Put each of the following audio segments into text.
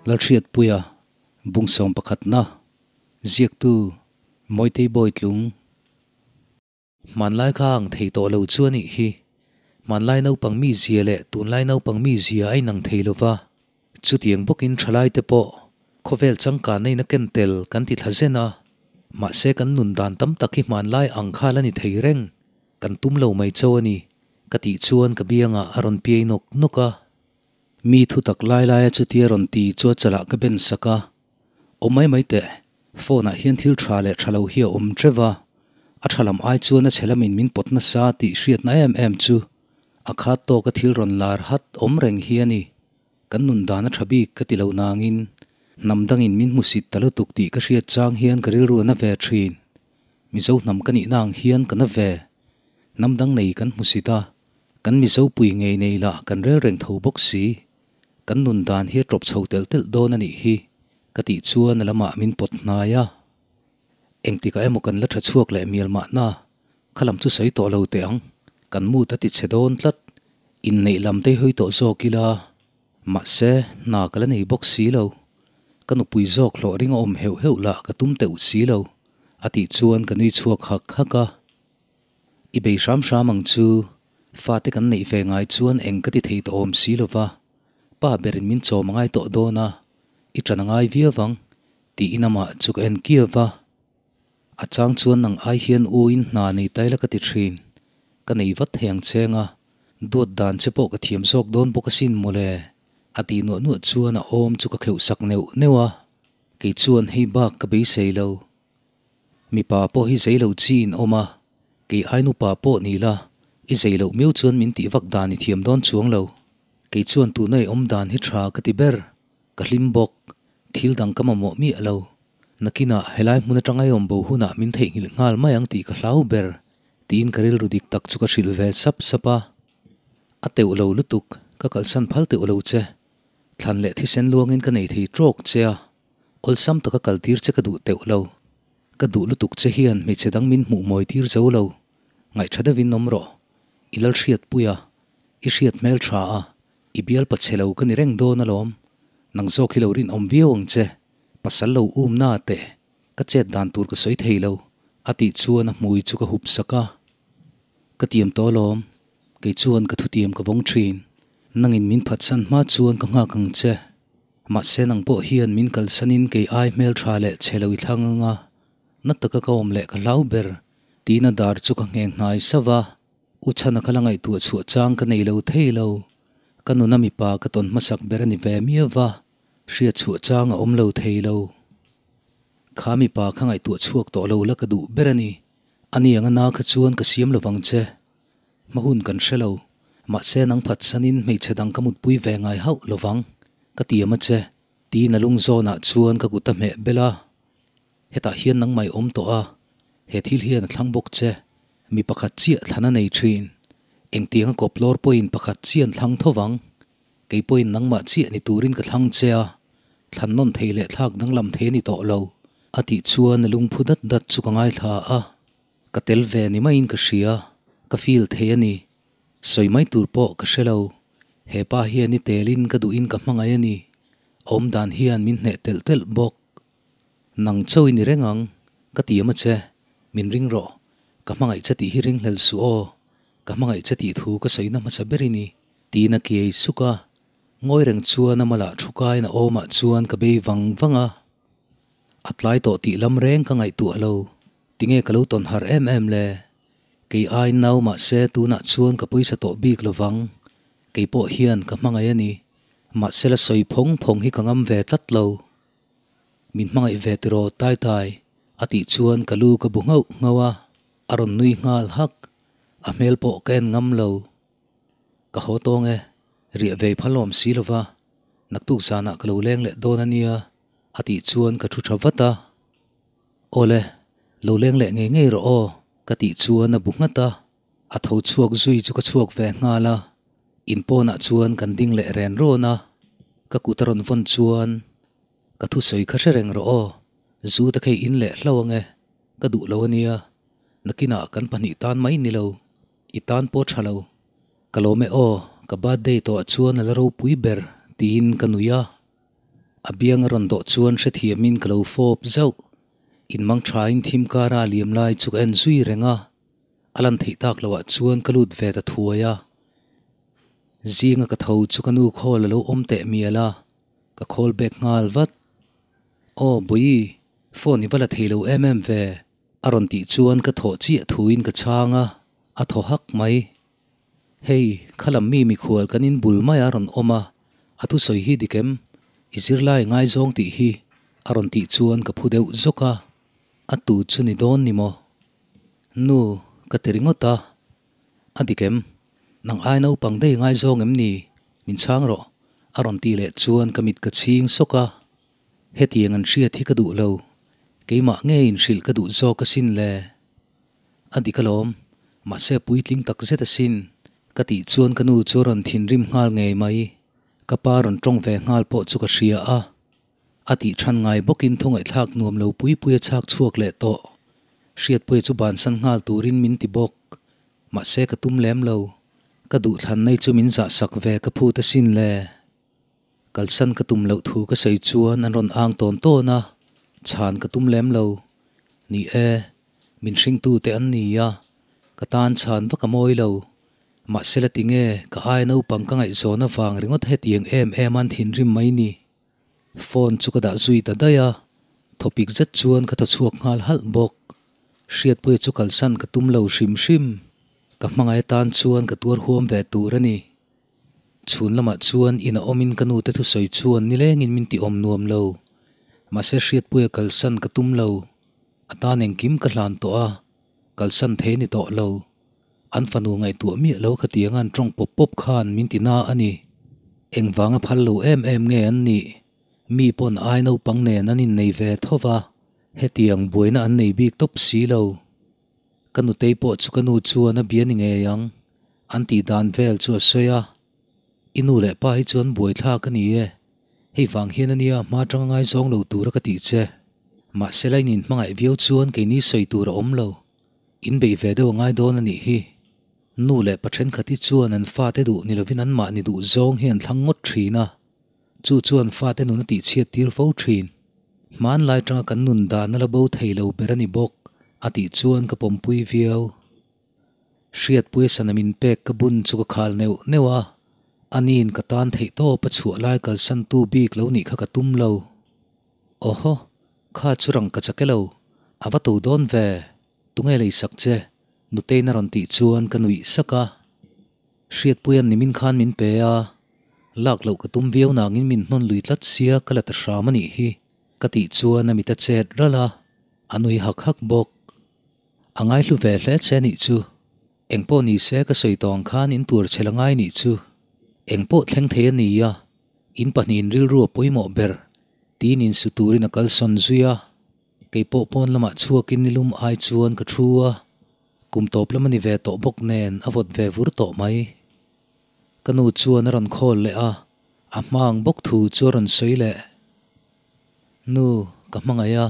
Lalhriatpuia, Bung sawmpakhatna, Ziaktu, Mawitei Bawitlung. Hmanlai kha ang thei tawh lo chu a nih hi. Hmanlai naupang mizia leh tunlai naupang mizia a inang thei lo va. Chutiang bawkin thalaite pawh khawvel changkanna in a ken tel kan ti thla zen a. Mahse kan nun dan tam tak hi hmanlai ang kha la ni thei reng. Kan tum lo mai cho a ni, ka tih chuan ka biangah a rawn piai nawk nawk a. Mi thutak lai laia chutia rawn ti chu a chalah ka ben sak a. Awm mai mai teh, phone ah hian thil tha leh tha lo hi a awm teuh va, a tha lam ai chuan a chhe lamin min pawt nasa tih hriatna em em chu a khat tawka thil rawn lar hat awm reng hi a ni. Kan nun dan a tha bik ka ti lo nangin hnam dangin min hmusit ta lutuk tih ka hriat chang hian ka rilru a na ve thin. Mizo hnam ka nihna ang hian ka na ve. Hnam dang nei kan hmusit a, kan Mizo pui ngei nei lah kan rel reng tho bawk si. Kan nun dan hi a tawp chho telh telh dawn a nih hi, ka tih chuan a lamah min pawt hnai a. Engtikah emaw kan la tha chhuak leh mial mahna, kha lam chu sawi tawh lo teh ang, kan mood a ti chhe dawn tlat, inneih lam te hawi tawh zawk ila, mahse hna ka la nei bawk si lo, ka nupui zawk hlawh ring a awm heuh heuh lah ka tum teuh si lo, a tih chuan ka nui chhuak hak hak a. I bei hram hram ang chu, fate kan neih ve ngai chuan eng ka ti thei tawh awm si lo va, pa berin min chawm a ngai tawh dawn a, i ṭan a ngai viau ang, tiin amah chu ka en kiau va. A chang chuan nang ai hian u in hna nei tai la ka ti ṭhin, ka nei vat thei ang cheng a, duat dan che pawh ka thiam zawk dawn bawk asin mawle, a tih nuah nuah chuan a awm chu ka kheuh sak neuh neuh a, kei chuan hei bak ka beisei lo. Mipa pawh hi zei lo chi in awm a, kei ai nupa pawh ni la, i zei loh miau chuan min tih vak dan i thiam dawn chuang lo. Kei chuan tuna i awm dan hi tha ka ti ber, ka hlim bawk, thil dang ka mamawh miah lo. Nakinah helai hmun atanga i awm bo hunah min theihnghilh nghal mai ang tih ka hlau ber, tiin ka rilru dik tak chu ka hrilh ve sap sap a. A teuh lo lutuk, ka kalsan phal teuh lo che. Thlan leh thisen luangin ka nei thei trawk che a. Awlsam taka kal tir che ka duh teuh lo. Ka duh lutuk che hian hmeichhe dang min hmuh mawi tir zo lo. Ngaihṭha deuhin awm rawh. I lal hriat pui a, i hriat hmel ṭha a, i bial pa chhe lo ka ni reng dawn alawm. Nang zawk hi lo rinawm viau ang che. Pasal lo um na teh. Ka chet dan tur ka sawi thei lo, a tih chuan a hmui chu ka hup sak a. Ka tiam tawh alawm. Kei chuan ka thutiam ka vawng ṭhin. Nangin min phatsan hma chuan ka nghak ang che. Mahse nang pawh hian min kalsanin kei ai hmel tha leh chhe lo i thlang ang a, na taka ka awm leh ka hlau ber, tiin a dar chu ka ngheng hnai sauh va. U Chhana kha la ngaihtuah chhuah chang ka nei lo thei lo. Ka nuna mipa ka tawn hmasak ber a ni ve miau va, hriat chhuah chang a awm lo thei lo. Kha mipa kha ngaihtuah chhuak tawh lo la ka duh ber a ni. Ani anga na kha chuan ka siam lovang che. Hma hun kan hre lo, mahse nang phatsanin hmeichhe dang ka mutpui ve ngai hauh lovang, ka tiam a che, tiin a lung zawnah chuan ka kut a hmeh bel a. Hetah hian nangmah i awm tawh a, he thil hian a thlang bawk che, mi pakhat chiah thlan a nei thin. Engtianga kawp lawr pawhin pakhat chian thlang tho vang, kei pawhin nangmah chiah ni turin ka thlang che a, thlan nawn thei leh thlak danglam thei a ni tawh lo, a tih chuan a lungphu dat dat chu ka ngaithla a. Ka tel ve ni maiin ka hria, ka feel thei a ni. Sawi mai tur pawh ka hre lo. He pa hian i telin ka duhin ka hmangaih a ni. Awm dan hian min hneh telh telh bawk. Nang chauh i ni reng ang, ka tiam a che. Min ring rawh. Ka hmangaih che tih hi ringhlel suh aw. Ka hmangaih che tih thu ka sawina hmasa ber i ni, tiin a kiai suk a. Ngawi reng chuan a malah thu kaiin a awmah chuan ka bei vang vang a. A tlai tawh tih lam reng ka ngaihtuah lo. Tinge ka lo tawn har em em le? Kei ai nau mahse tunah chuan ka pawisa tawh bik lovang. Kei pawh hian ka hmangaih a ni. Mahse la sawi phawng phawng hi ka ngam ve tlat lo. Min hmangaih ve tiraw Tai Tai? A tih chuan ka lu ka bu nghauh nghauh a, a rawn nui nghal hak. A hmel pawh ka en ngam lo. Ka haw tawng e, riah vei phalawm si lova, naktuk zanah ka lo leng leh dawn a nia. A tih chuan ka thu tha vat a, Awle, lo leng leh ngei ngei rawh aw, ka tih chuan a bu nghat a, a tho chhuak zui chu ka chhuak ve nghal a, in pawnah chuan kan ding leh ren rawn a, ka kut a rawn vawn chuan ka thusawi kha hre reng rawh aw, zu te khei in leh hlo ange, ka duh lo ania, nakinah kan pahnih tan mai ni lo, i tan pawh tha lo, ka lawm e aw, ka birthday tawhah chuan a la ropui ber, tiin ka nui a. A biang a rawn dawh chuan hrethiamin ka lo fawp zauh. Inmang thain thim kara a liam lai chu ka en zui reng a, a lan theih tak loah chuan ka lut ve ta thuai a. Zinga ka tho chu ka nu khawl a lo awm teh mial a, ka khawl bek nghal vat. Aw Bawihi, phone i va la thei lo em em ve, a rawn tih chuan ka thawh chiah thuin ka chhang a, a thaw hak mai. Hei, khalam mi mikhual kan in bul mai a rawn awm a, a thusawi hi dik em? I zirlai ngaizawng tih hi a rawn tih chuan ka phu deuh zawk a, a tu chu ni dawn ni maw? Nu, ka ti ringawt a, a dik em? Nang ai naupang daih ngaizawng em ni? Min chhang rawh, a rawn tih leh chuan ka mit ka chhing sawk a, hetiang an hriat hi ka duh lo, keimah ngeiin hrilh ka duh zawk asin le. A dik alawm, mahse puitling tak zet asin, ka tih chuan ka nu chu a rawn thinrim nghal ngei mai. Ka pa rawn tawng ve nghal pawh chu ka hria a, a tih than ngai bawkin thawngaihthlak nuam lo pui pui a chhak chhuak leh tawh. Hriatpuia chu bansan nghal turin min ti bawk, mahse ka tum lem lo. Ka duhthlan nei chu min zahsak ve ka phut asin le. Kalsan ka tum loh thu ka sawi chuan an rawn ang tawn tawn a, chhan ka tum lem lo. Ni e, min hringtute an ni a, ka tan chhan vak a mawi lo. Mahse la tinge ka ai naupang ka ngaihzawn avang ringawt hetiang em em an thinrim mai ni. Phone chu ka dah zui ta daih a, thawpik zet chuan ka thaw chhuak nghal halh bawk. Hriatpuia chu kalsan ka tum lo hrim hrim. Ka hmangaih atan chuan ka tuar huam ve tur a ni. Chhun lamah chuan ina awmin ka nute thusawi chuan nilengin min ti awm nuam lo. Mahse Hriatpuia kalsan ka tum lo. A tan engkim ka hlan tawh a, kalsan thei ni tawh lo. An fanu ngaihtuah miah lo khatianga an tawng pawp pawp khan min ti na a ni. Engvanga phal lo em em nge an nih? Mi pawn ai naupang nen an innei ve tho va, hetiang buaina an nei bik tawp si lo. Ka nutei pawh chu ka nu chuan a bia ni ngei ang. An tih dan vel chu a sawi a, I nu leh pa hi chuan buaithlak a ni e, hei vang hian a nia hma tanga ngaizawng lo tura ka tih che. Mahse la in inhmangaih viau chuan keini sawi tur a awm lo. In beih ve deuh a ngai dawn a nih hi. Nu leh pa thenkhat hi chuan an fate duh ni lovin anmahni duh zawng hi an thlang ngawt thin a, chu chuan fate nun a tihchhiat tir fo thin. Hmanlai tanga kan nun dan a la bo thei lo ber a ni bawk, a tih chuan ka pawmpui viau. Hriatpuia sana min pek ka bun chu ka khal neuh neuh a, aniin ka tan theih tawp a chhuah lai kalsantu bik lo nih kha ka tum lo. Awhaw, kha chu rang ka chak e lo, a va to dawn ve, tunge lei sak che? Nutei'n a rawn tih chuan ka nuih sak a. Hriatpuia'n nimin khan min pe a, lak loh ka tum viau nangin min hnawn lui tlat sia ka la ta hram a nih hi, ka tih chuan a mit a chet ralh a, a nui hak hak bawk. A ngaihlu ve hle che nih chu. Engpawh ni se ka sawi tawh ang khan in tur chhel a ngai nih chu. Engpawh thleng thei a ni a, in pahnihin rilru a pawimawh ber, tiin insu turin a kalsawn zui a. Keipawh pawn lamah chhuakin nilum ai chuan ka thu a, kum tawp lam a ni ve tawh bawk nen a vawt ve vur tawh mai. Ka nu chuan a rawn khawl leh a, a hma ang bawk thu chu a rawn sawi leh. Nu, ka hmangaih a,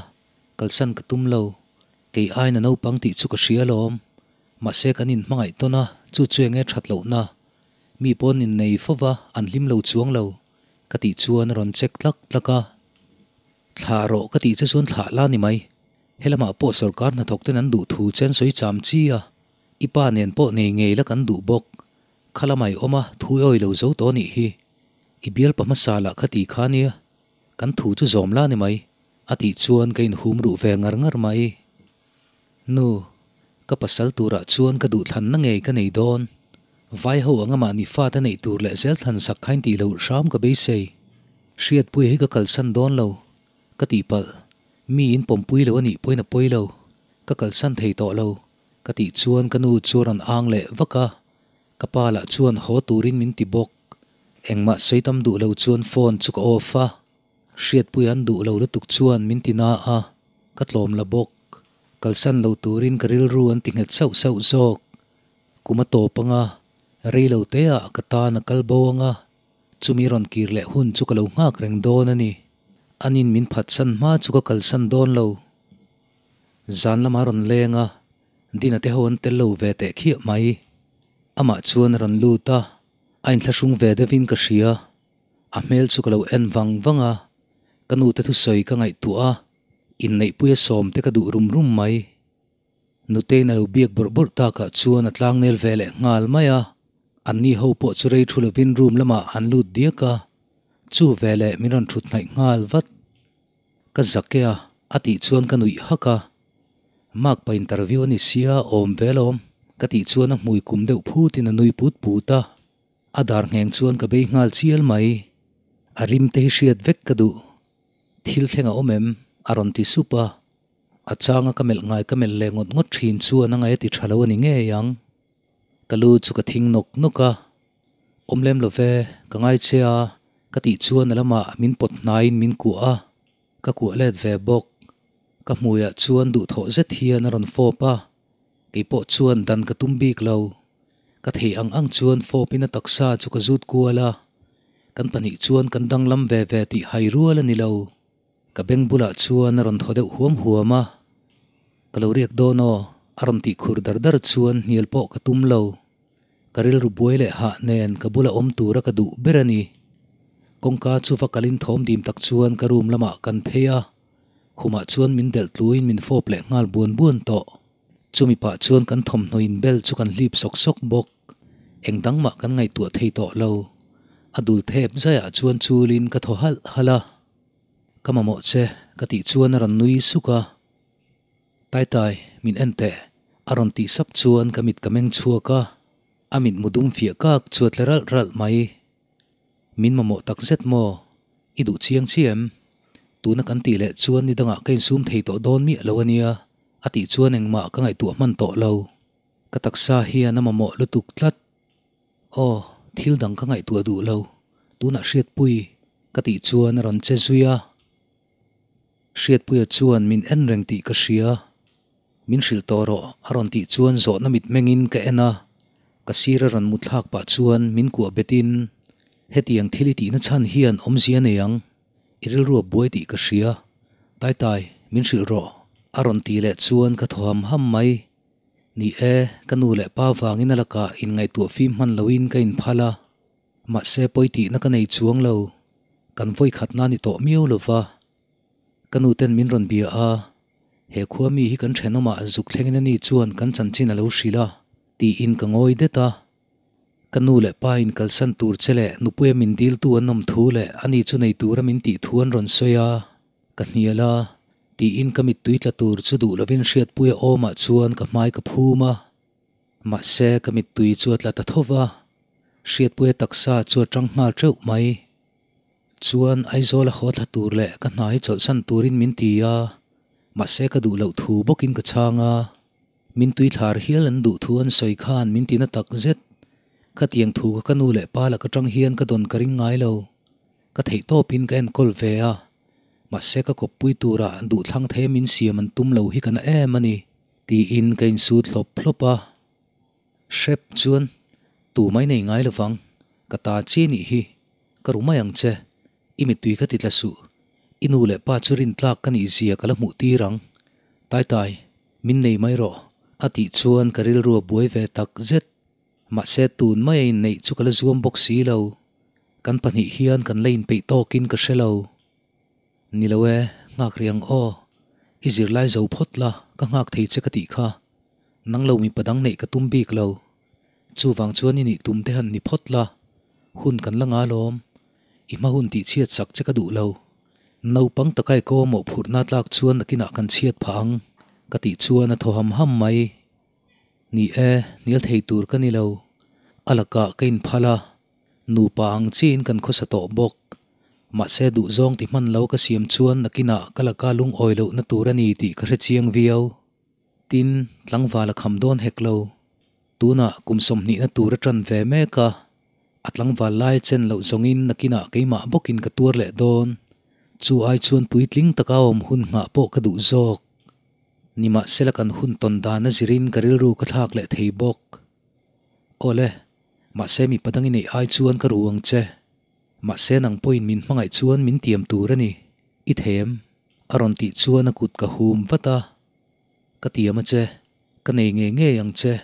kalsan ka tum lo. Kei aina naupang tih chu ka hria alawm. Mahse kan inhmangaih tawn a, chu chu enge that lohna. Mi pawn innei fo va, an hlim lo chuang lo. Ka tih chuan a rawn check tlak tlak a. Thlah rawh ka tih che chuan thlah la ni mai. Helamah pawh sorkar hnathawk ten an duh thu chen sawi cham chi a. I pa nen pawh nei ngei la kan duh bawk. Kha lamah i awm a, thu i awi lo zo tawh nih hi. I bialpa hmasa lah kha ti kha nia. Kan thu chu zawm la ni mai, a tih chuan ka inhum ruh ve ngar ngar mai. Nu, ka pasal turah chuan ka duhthlanna ngei ka nei dawn. Vai ho anga mahni fate neih tur leh zel thlan sak khain tih loh hram ka beisei. Hriatpuia hi ka kalsan dawn lo, ka tihpalh. Mi in pawmpui lo a nih pawhin a pawi lo. Ka kalsan thei tawh lo, ka tih chuan ka nu chu a rawn ang leh vak a. Ka pa lah chuan haw turin min ti bawk. Engmah sawi tam duh lo chuan phone chu ka off a, Hriatpui an duh lo lutuk chuan min ti na a, ka tlawm la bawk. Kalsan lo turin ka rilru an ti nghet sauh sauh zawk. Kum a tawp anga, rei lo te ah ka tan a kal bo anga, chumi rawn kir leh hun chu ka lo nghak reng dawn a ni. Anin min phatsan hma chu ka kalsan dawn lo. Zan lama rawn leng a, Dina te ho an tel lo ve teh khiah mai. Amah chuan a rawn lut a, a inthlahrung ve deuhin ka hria. A hmel chu ka lo en vang vang a. Ka nu te thusawi ka ngaihtuah a, inneihpuia sawm te ka duh rum rum mai. Nutei'n a lo biak bawrh bawrh takah chuan a tlangnel ve leh nghal mai a, anni ho pawh chu rei thu lovin room lamah an lut diak a, chu veleh min rawn thut hnaih nghal vat. Ka zak e a, a tih chuan ka nuih hak a. Mark pa interview a ni sia, awm ve alawm, ka tih chuan a hmui kum deuh phutin a nui put put a. A dar ngheng chuan ka bei nghal chial mai. A rim te hi hriat vek ka duh. Thil thleng a awm em? a rawn ti sup a. A changa ka melh ngai ka melh leh ngawt ngawt thin chuan a ngaih a ti tha lo a ni ngei ang. Ka lu chu ka thing nawk nawk a. Awm lem lo ve, ka ngai che a, ka tih chuan a lamah min pawt hnaiin min kuah a, ka kuah let ve bawk. Ka hmuiah chuan duhthawh zet hian a rawn fawp a, kei pawh chuan dan ka tum bik lo. Ka thei ang ang chuan fawpin a taksa chu ka zut kual a, kan pahnih chuan kan danglam ve ve tih hai rual a ni lo. Ka beng bulah chuan a rawn thaw deuh huam huam a, Ka lo riak dawn aw, a rawn tih khur dar dar chuan hnial pawh ka tum lo. Ka rilru buai leh hah nen ka bula awm tura ka duh ber a ni. Kawngka chu va kalin thawm dim tak chuan ka room lamah kan phei a, khumah chuan min delh tluin min fawp leh nghal buan buan tawh. Chumi pah chuan kan thawmhnaw inbel chu kan hlip sawk sawk bawk. Eng dang mah kan ngaihtuah thei tawh lo. A dul thep zaiah chuan chulin ka thaw halh halh a. Ka mamawh che, ka tih chuan a rawn nui suk a. Taitai, min en teh, a rawn tih sap chuan ka mit ka meng chhuak a, a mit mu dum fiah kak chu a tle ralh ralh mai. Min mamawh tak zet maw? I duh chiang chiah em? Tuna kan tih leh chuan ni dangah ka insum thei tawh dawn miah lo a nia, a tih chuan engmah ka ngaihtuah hman tawh lo. Ka taksa hian a mamawh lutuk tlat. Aw, thil dang ka ngaihtuah duh lo, tunah Hriatpui ka tih chuan a rawn che zui a. Hriatpuia chuan min en reng tih ka hria. Min hrilh tawh rawh a rawn tih chuan zawhna mitmengin ka en a, ka sir a rawn mut thlak pah chuan min kuah betin, Hetiang thil i tihna chhan hian awmzia nei ang, i rilru a buai tih ka hria. Taitai, min hrilh rawh a rawn tih leh chuan ka thaw ham ham mai. Ni e, ka nu leh pa vangin a lakah inngaihtuah fim hman loin ka inphal a. Mahse pawi tihna ka nei chuang lo, kan vawi khatna ni tawh miau lo va. Ka nu ten min rawn bia a, he khua mi hi kan thenawmah zuk thlengin a ni chuan kan chanchin a lo hrilh a, tiin ka ngawi det a. Ka nu leh pa in kalsan tur che leh nupuia min diltu an awm thu leh ani chu nei tura min tih thu an rawn sawi a, ka hnial a, tiin ka mittui tla tur chu duh lovin hriatpuia awmah chuan ka hmai ka phum a. Mahse ka mittui chu a tla ta tho va, Hriatpuia taksa chu a tang nghal teuh mai. Chuan Aizawl a haw thla tur leh ka hna hi chawlhsan turin min ti a, mahse ka duh loh thu bawkin ka chhang a. Min tui thlar hial an duh thu an sawi khan min ti na tak zet. Khatiang thu kha ka nu leh pa lak atang hian ka dawn ka ring ngai lo. Ka theih tawpin ka enkawl ve a, mahse ka kawppui tura duhthlang thei a min siam an tum lo hi ka na em a ni. Tiin ka insut hlawp hlawp a. Hrep chuan tu mai nei ngai lovang, ka ta chi nih hi, ka ru mai ang che, i mittui kha ti tla suh, i nu leh pa chu rintlak ka nih zia ka la hmuh tir ang, Taitai, min nei mai rawh, a tih chuan ka rilru a buai ve tak zet. Mahse tun mai a inneih chu ka la zuam bawk si lo, kan pahnih hian kan la inpeih tawkin ka hre lo. Ni lo e, nghak rih ang aw. I zirlai zo phawt la, ka nghak thei che ka tih kha. Nang lo mipa dang neih ka tum bik lo. Chuvang chuan i nih tum te han ni phawt la, hun kan la nga lawm. I hma hun tih chhiat sak che ka duh lo. Naupang taka i kaw mawhphurhna tlak chuan nakinah kan chhiat phah ang, ka tih chuan a thaw ham ham mai. Ni e, hnial thei tur ka ni lo. A lakah ka inphal a, nupa ang chiin kan khawsa tawh bawk. Mahse duhzawng ti hman lo ka siam chuan nakinah ka laka lungawi lohna tur a ni tih ka hre chiang viau. Tin, tlangval a kham dawn hek lo. Tunah kum sawmhnihna tur a tan ve mek a, a tlangval lai chen loh zawngin nakinah keimah bawkin ka tuar leh dawn. Chu ai chuan puitling taka awm hun nghah pawh ka duh zawk. Nimahsela kan hun tawn dan a zirin ka rilru ka thlak leh thei bawk. Awle, mahse mipa dang i neih ai chuan ka ru ang che. Mahse nang pawhin min hmangaih chuan min tiam tur a ni, i them? A rawn tih chuan a kut ka hum vat a. Ka tiam a che, ka nei ngei ngei ang che,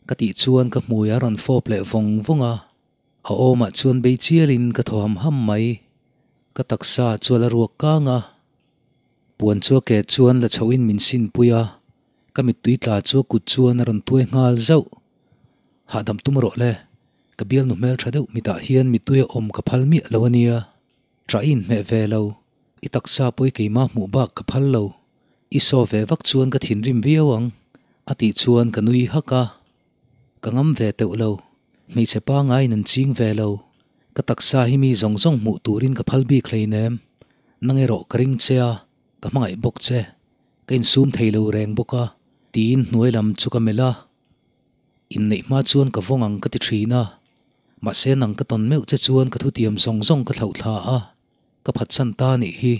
ka tih chuan ka hmui a rawn fawp leh vawng vawng a. A awmah chuan bei chialin ka thaw ham ham mai. Ka taksa chu a la ruak kang a. Puan chu a ke chuan la chhohin min sinpui a, ka mittui tla chu a kut chuan a rawn tuai nghal zauh. Hahdam tum rawh le, ka bialnu hmeltha deuh mitah hian mittui a awm ka phal miah lo a nia. Tah i inhmeh ve lo, i taksa pawh i keimah hmuh bak ka phal lo. I saw ve vak chuan ka thinrim viau ang, a tih chuan ka nui hak a. Ka ngam ve teuh lo, hmeichhe pangaiin an ching ve lo. Ka taksa hi mi zawng zawng hmuh turin ka phal bik hleinem. Nang erawh ka ring che a, ka hmangaih bawk che. Ka insum thei lo reng bawk a, tiin hnuai lam chu ka melh a. Inneih hma chuan ka vawng ang ka ti thin a, mahse nang ka tawn meuh che chuan ka thutiam zawng zawng ka thlauh thla a, ka phatsan ta anih hi.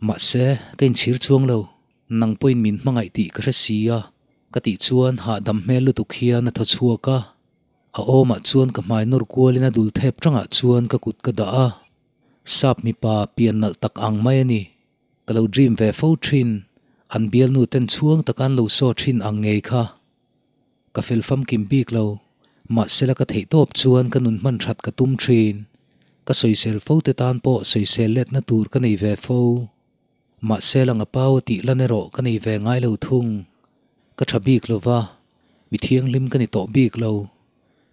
Mahse, ka inchhir chuang lo, nang pawhin min hmangaih tih ka hre si a, ka tih chuan hahdam hmel lutuk hian a thaw chhuak a. A awmah chuan ka hmai nawr kualin a dul thep tangah chuan ka kut ka dah a. Sap mipa pian nalh tak ang mai a ni. Ka lo dream ve fo thin, an bialnu ten chhuang taka an lo saw thin ang ngei kha. Ka fel famkim bik lo, mahsela ka theih tawp chuan ka nun hman that ka tum thin. Ka sawisel fo te tan pawh sawisel letna tur ka nei ve fo. Mahsela nga pau a tih lan erawh ka nei ve ngai lo thung. Ka tha bik lo va, mi thianghlim ka ni tawh bik lo.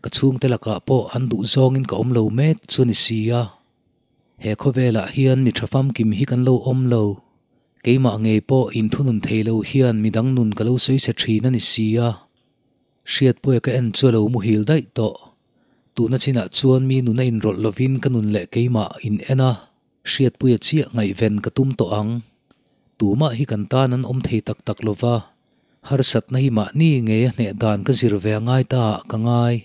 Ka chhungte lakah pawh an duh zawngin ka awm lo mek chu a ni si a. He khawvelah hian mi tha famkim hi kan lo awm lo. Keimah ngei pawh inthunun thei lo hian midang nun ka lo sawi chhe thin a ni si a. Hriatpuia ka en chu a lo muhil daih tawh. Tuna chinah chuan mi nun a inrawlh lovin ka nun leh keimah in en a, Hriatpuia chiah ngaihven ka tum tawh ang. Tumah hi kan tan an awm thei tak tak lova, harsatna hi mahni ngei a hneh dan ka zir ve a ngai ta ah ka ngai.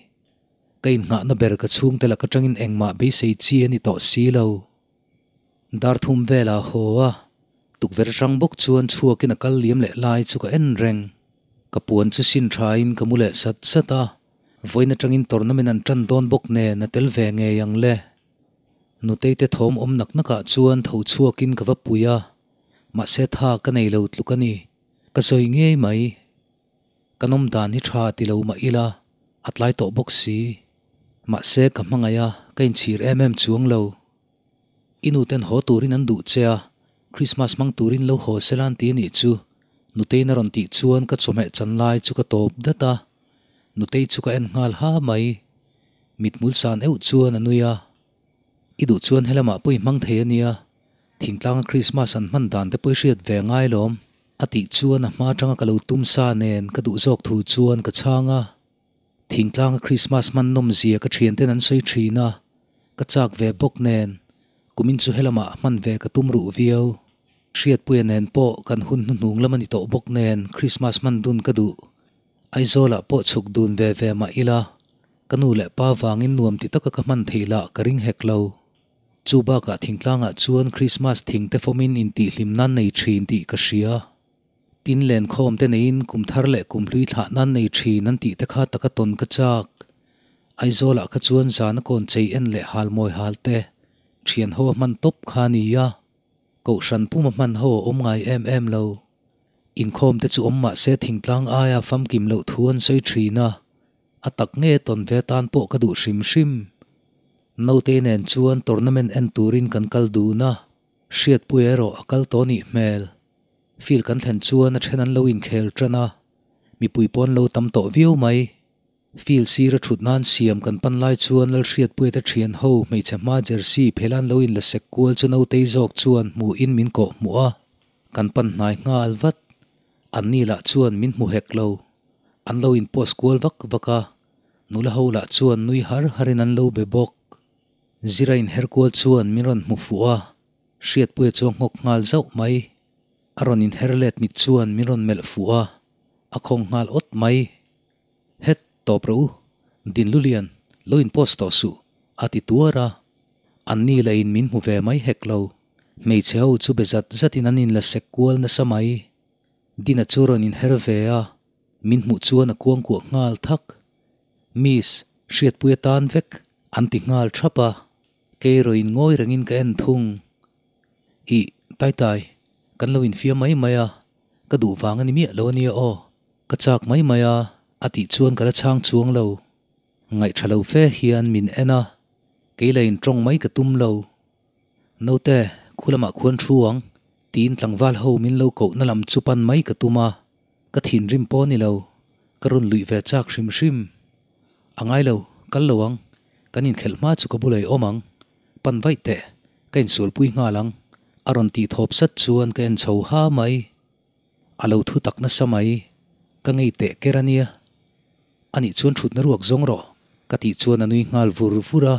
Ka innghahna ber ka chhungte lak atangin engmah beisei chi a ni tawh si lo. Dar thum velah haw a, tukverh atang bawk chuan chhuakin a kal liam leh lai chu ka en reng. Ka puan chu sin thain ka mu leh sat sat a, vawiin atangin tournament an tan dawn bawk nen a tel ve ngei ang le. Nutei te thawm awm nak nakah chuan tho chhuakin ka va pui a, mahse tha ka nei lo tluk a ni. Ka sawi ngei mai. Ka nawm dan hi tha ti lo mah ila, a tlai tawh bawk si. Mahse ka hmangaih a, ka inchhir em em chuang lo. I nu ten haw turin an duh che a, Christmas hmang turin lo haw se lan ti a nih chu. Nuteiin a rawn tih chuan ka chawhmeh chan lai chu ka tawp dat a. Nutei chu ka en nghal ha mai. Mithmul san euh chuan a nui a. I duh chuan helamah pawh i hmang thei a nia, thingtlanga Christmas an hman dan te pawh i hriat ve ngai lawm. A tih chuan a hma atanga ka lo tum sa nen ka duh zawk thu chuan ka chhang a. Thingtlanga Christmas hman nawm zia ka thianten an sawi thin a, ka chak ve bawk nen kumin chu helamah hman ve ka tum ruh viau. Hriatpuia nen pawh kan hun hnuhnung lam a ni tawh bawk nen Christmas hman dun ka duh. Aizawlah pawh chhuk dun ve ve mah ila, ka nu leh pa vangin nuam ti taka ka hman theih lah ka ring hek lo. Chu bakah thingtlangah chuan Krismas thing te fawmin intihhlim nan nei thin tih ka hria. Tin lenkhawm te neiin kum thar leh kum hlui thlah nan nei thin an tih te kha taka tawn ka chak. Aizawlah kha chuan zana kawn chei en leh hal mawi hal te, thian ho a hman tawp kha a nia. Kohhran puma hman ho a awm ngai em em lo. Inkhawm te chu awm mah se thingtlang aia famkim loh thu an sawi thin a, a tak nge tawn ve tan pawh ka duh hrim hrim. Nautei nen chuan tournament en turin kan kal dun a, Hriatpuia erawh a kal tawh nih hmel. Field kan thlen chuan a then an lo inkhel tan a, mipui pawh an lo tam tawh viau mai. Field sira thut nan siam kan pan lai chuan Lalhriatpuia te thian ho hmeichhe hma jersey phelan lo in la sek kual chu Nautei zawk chuan hmuhin min kawh hmuh a, kan pan hnai nghal vat. Anni lah chuan min hmu hek lo. An lo in post kual vak vak a, nula ho lah chuan nui har harin an lo be bawk. Zira in her kual chuan min rawn hmu fuh a, Hriatpuia chu a nghawk nghal zauh mai. A rawn in her let mit chuan min rawn melh fuh a, a khawng nghal awt mai. Het, tawp rawh u, Dinlulian, lo in post tawh suh, a ti tuar a. Anni lah in min hmu ve mai hek lo. Hmeichhe ho chu be zat zat in an in la sek kual nasa mai. Dina chu rawn in her ve a, min hmuh chuan a kuang kuah nghal thak. Miss, hriatpui atan vek, an ti nghal thap a. Kei rawh in ngawi rengin ka en thung. Ih, Taitai, kan lo infiam mai mai a, ka duh vang a ni miah lo a nia aw. Ka chak mai mai a, a tih chuan ka la chhang chuang lo. Ngaihṭha lo fe hian min en a, kei la in ṭawng mai ka tum lo. Naute, Khulamah khuan thu ang, tiin tlangval ho min lo kohna lam chu pan mai ka tum a, ka thinrim pawh a ni lo, ka rawn luih ve chak hrim hrim. A ngai lo, kal lo ang, kan inkhelh hma chu ka bulai awm ang, pan vaih teh, ka insualpui nghal ang, a rawn tih thawp sat chuan ka en chho ha mai. A lo thu tak nasa mai, ka ngei teh ker a nia. Anih chuan thutna ruak zawng rawh, ka tih chuan a nui nghal vur vur a.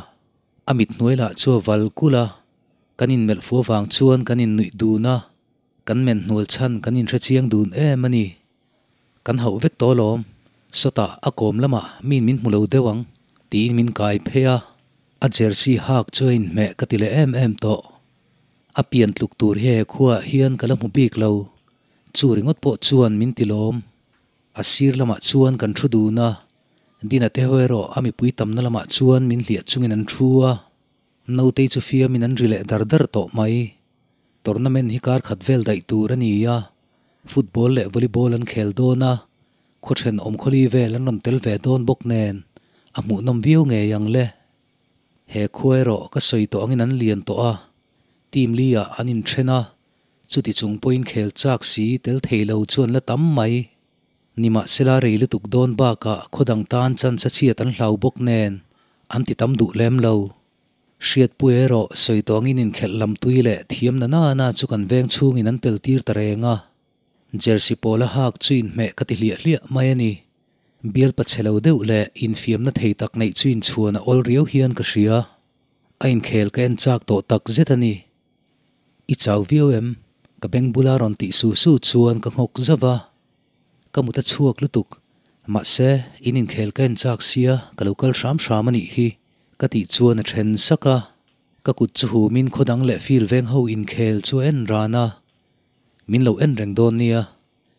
A mit hnuai lah chu a val kulh a, kan inmelh fu avang chuan kan innuih dun a, kan men hnual chhan kan inhre chiang dun em a ni. Kan hauh vek tawh alawm, sawtah a kawm lamah miin min hmu lo deuh ang tiin min kai phei a, a jersey hak chu a inhmeh ka ti leh em em tawh. A pian tluk tur hi he khuaah hian ka la hmu bik lo, chu ringawt pawh chuan min ti lawm. A sir lamah chuan kan thu dun a, Dina te ho erawh a mipui tamna lamah chuan min hliah chungin an thu a, Notei chu fiamin an ri leh dar dar tawh mai. Tournament hi kar khat vel daih tur a ni a, football leh volleyball an khel dawn a, khaw thenawm khawli vel an rawn tel ve dawn bawk nen a hmuhnawm viau ngei ang le. He khua erawh ka sawi tawh angin an lian tawh a, team li ah an inthen a, chuti chung pawhin khel chak si tel thei lo chuan la tam mai. Nimahsela rei lutuk dawn bakah khaw dang tan chance chhiat an hlau bawk nen an ti tam duh lem lo. Hriatpui erawh sawi tawh angin inkhelh lam tui leh thiam na na chu kan veng chhungin an tel tir ta reng a. Jersey pawla hak chu inhmeh ka ti hliah hliah mai a ni. Bialpa chhe lo deuh leh infiamna thei tak neih chu inchhuan a awl riau hian ka hria. A inkhel ka en chak tawh tak zet a ni. I chau viau em? Ka beng bula rawn tih su su chuan ka nghawk zauh a. Ka mut a chhuak lutuk. Mahse, in inkhel ka en chak sia, ka lo kal hram hram a nih hi, ka tih chuan a then sak a. Ka kut chu humin khaw dang leh fil veng ho inkhel chu a en ran a. Min lo en reng dawn nia,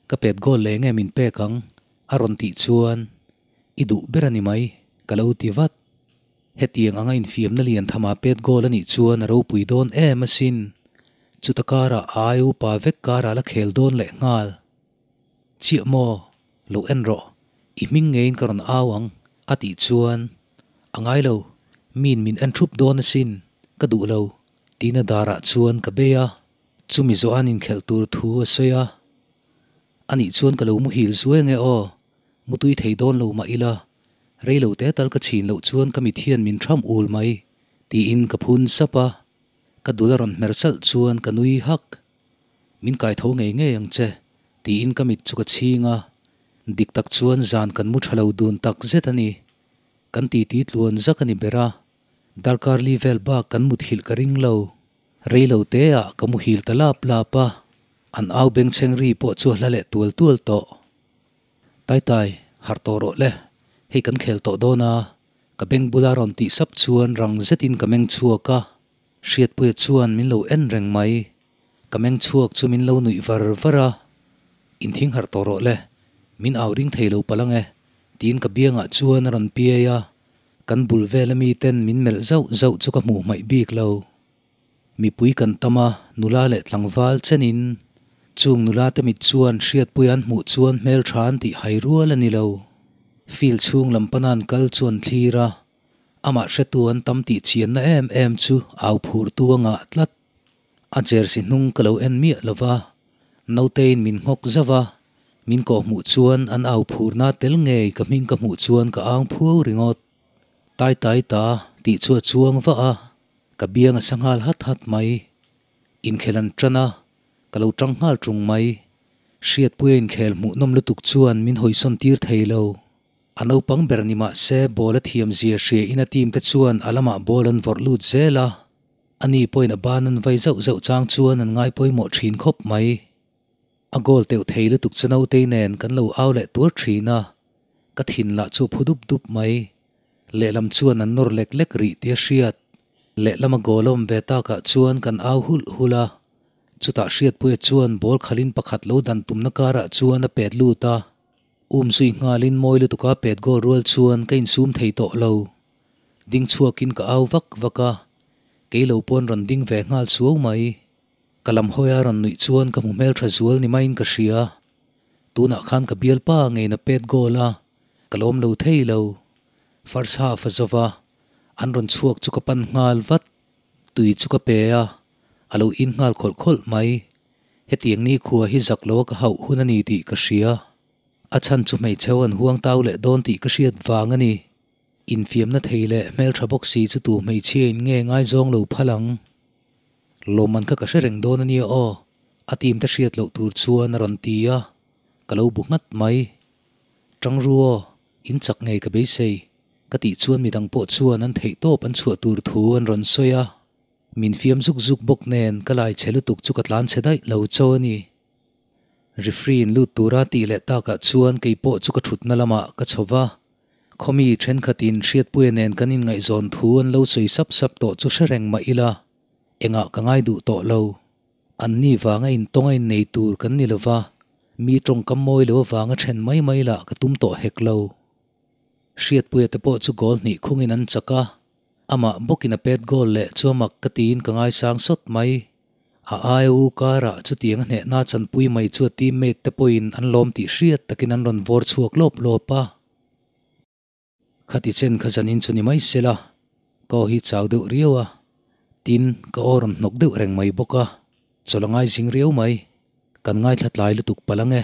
ka pet goal leh nge min pek ang? a rawn tih chuan, I duh ber a ni mai, ka lo ti vat. Hetiang anga infiamna lian thama pet goal a nih chuan a ropui dawn em asin. Chuta karah a ai upa vek karah la khel dawn leh nghal. Chiah maw? Lo en rawh. I hming ngeiin ka rawn au ang, a tih chuan, A ngai lo, miin min en thup dawn asin, ka duh lo, tiin a darah chuan ka bei a. Chumi zawh an inkhelh tur thu a sawi a. Anih chuan ka lo muhil zuai ange aw, mutui thei dawn lo mah ila, rei lo te tal ka chhin loh chuan ka mit hian min tham ul mai, tiin ka phun sap a. Ka dul a rawn hmer salh chuan ka nui hak. Min kai tho ngei ngei ang che, tiin ka mit chu ka chhing a. Dik tak chuan zan kan mu tha lo dun tak zet a ni. Kan titi tluan zak a ni ber a, darkar li vel bak kan muthilh ka ring lo. Rei lo te ah ka muhil ta lap lap a, an au bengchheng ri pawh chu a hla leh tual tual tawh. Taitai, harh tawh rawh le, hei kan khel tawh dawn a, ka beng bula rawn tih sap chuan rang zetin ka meng chhuak a, Hriatpuia chuan min lo en reng mai. Ka meng chhuak chu min lo nuih var var a, Inthing harh tawh rawh le, min au ring thei lo palh ang e, tiin ka biangah chuan a rawn piai a, kan bul vela miten min melh zauh zauh chu ka hmuh hmaih bik lo. Mipui kan tam a, nula leh tlangval chenin chung nula te mit chuan hriatpui an hmuh chuan hmeltha an tih hai rual a ni lo. Field chhung lam pana an kal chu an thlir a, amah hretu an tam tih chianna em em chu au phurtu a ngah tlat. A jersey hnung ka lo en miah lo va, Nautein min nghawk zauh a, min kawh hmuh chuan an au phurna tel ngei ka hming ka hmuh chuan ka ang phuau ringawt. Tai tai ta tih chu a chuang vah a. Ka biang a sa nghal hat hat mai. Inkhel an tan a, ka lo tang nghal tung mai. Hriatpuia inkhel hmuhnawm lutuk chuan min hawisawn tir thei lo. A naupang ber ni mah se ball a thiam zia hria in a team te chuan a lamah ball an vawrh lut zel a. Ani pawhin a ban an vai zauh zauh chang chuan an ngai pawimawh thin khawp mai. A goal teuh thei lutuk chu nautei nen kan lo au leh tuar thin a, ka thin lah chu a phu dup dup mai. Lehlam chuan an nawr lek lek rih tih a hriat. Lehlama goal a awm ve takah chuan kan au hulh hulh a. Chutah Hriatpuia chuan ball khalin pakhat lo dan tumna karah chuan a pet lut a. Um zui nghalin mawi lutuka pet goal rual chuan ka insum thei tawh lo. Ding chhuakin ka au vak vak a, kei lo pawn rawn ding ve nghal suau mai. Ka lam hawia rawn nuih chuan ka hmu hmeltha zual ni maiin ka hria. Tunah khan ka bialpa ngeina pet goal a, ka lawm lo thei lo. First half a zo va, an rawn chhuak chu ka pan nghal vat. Tui chu ka pe a, A lo in nghal khawlh khawlh mai. Hetiang nikhua hi zak lo a ka hauh hun a ni tih ka hria. A chhan chu hmeichhe ho an huang tau leh dawn tih ka hriat vang a ni. Infiamna thei leh hmeltha bawk si chu tu hmeichhia in nge ngaizawng lo phal ang? Lawmman kha ka hre reng dawn a nia aw, a team te hriat loh tur chuan a rawn ti a, ka lo bu nghat mai. Tangru aw, in chak ngei ka beisei, ka tih chuan midang pawh chuan an theih tawp an chhuah tur thu an rawn sawi a. Min fiam zuk zuk bawk nen ka lai chhe lutuk chu ka tlan chhe daih lo cho a ni. Referee in lut tura tih leh takah chuan kei pawh chu ka thutna lamah ka chho va. Khawmi thenkhatin Hriatpuia nen kan inngaihzawn thu an lo sawi sap sap tawh chu hre reng mah ila, engah ka ngai duh tawh lo. Anni vanga intawng a innei tur kan ni lova, mi tawngkam mawi lo avanga then mai mai lah ka tum tawh hek lo. Hriatpuia te pawh chu goal hnih khungin an chak a, amah bawkin a pet goal leh chu a mak ka tiin ka ngaisang sawt mai. A aia u karah chutiang a hnehna chanpui mai chu a teammate te pawhin an lawm tih hriat takin an rawn vawr chhuak lawp lawp a. Khati chen kha zanin chu ni mai sela, ka aw hi chau deuh riau a, tin ka aw rawn hnawk deuh reng mai bawk a, chawlh a ngaizing riau mai. Kan ngaithla tlai lutuk palh ang e.